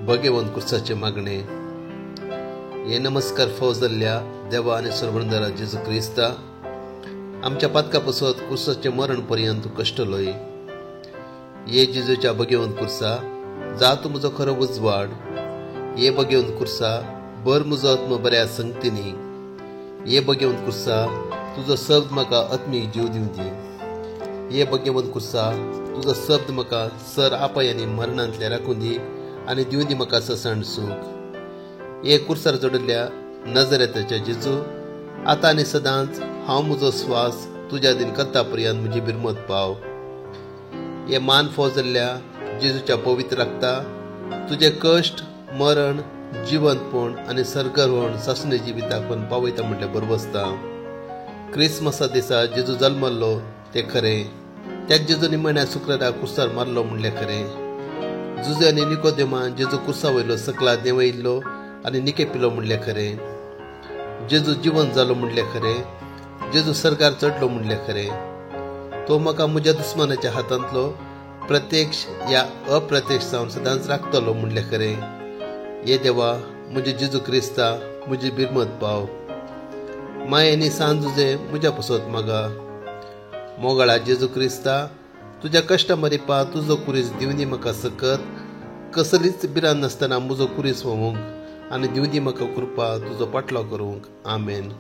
भगेवन कुर्साचें मागणें. हे नमस्कार फौजल्ल्या देवा आनी सरबंदरा जेजू क्रिस्ता, आमच्या पातका पसत कुर्साचें मरण पर्यंत तूं कश्टलोय. हे जेजूच्या भगेवन कुर्सा, जा तूं म्हजो खरो उजवाड. हे भगेवन कुर्सा, भर म्हजो आत्मो बऱ्या संगतींनी. हे भगेवन कुर्सा, तुजो शब्द म्हाका आत्मीक जीव दिवं दी. हे भगेवन कुर्सा, तुजो शब्द म्हाका सर आपाय आनी मरणांतले राखून दी आनी दिवं दी म्हाका ससाण सूख. हे कुर्सार जोडिल्ल्या नजरेताच्या जेजू, आतां आनी सदांच हांव म्हजो स्वास तुज्या दीन करता पर्यंत म्हजी बिरमत पाव. हे मान फौजल्ल्या जेजूच्या पवित्र राखता तुजें कश्ट, मरण, जिवंतपण आनी सर्गारोहण सासणे जिविताक पण पावयता म्हटल्यार बरबसता. क्रिसमसा दिसा जेजू जल्मल्लो तें खरें, त्याच जेजू निमण्या शुक्रारा कुर्सार मारलो म्हणलें खरें. जुजे आनी निकोदेमान जेजू कुर्सा वयलो सकला देंवयल्लो आनी निके पिलो म्हणलें खरें. जेजू जिवन जालो म्हणलें खरें. जेजू सरकार चडलो म्हणलें खरें. तो म्हाका म्हज्या दुस्मानाच्या हातांतलो प्रत्यक्ष या अप्रत्यक्ष जावन सदांच राखतलो म्हणलें खरें. हे देवा, म्हजे जेजू क्रिस्ता, म्हजी बिरमत पाव. माय आनी सान जुजे म्हज्या पसत मागा. मोगाळा जेजू क्रिस्ता, तुज्या कश्टा मरिपा तुजो कुरीस दिवनी म्हाका सकत, कसलीच भिरांत नासतना म्हजो कुरीस व्होवूंक आनी दिवनी म्हाका कृपा तुजो पाटलो करूंक. आमेन.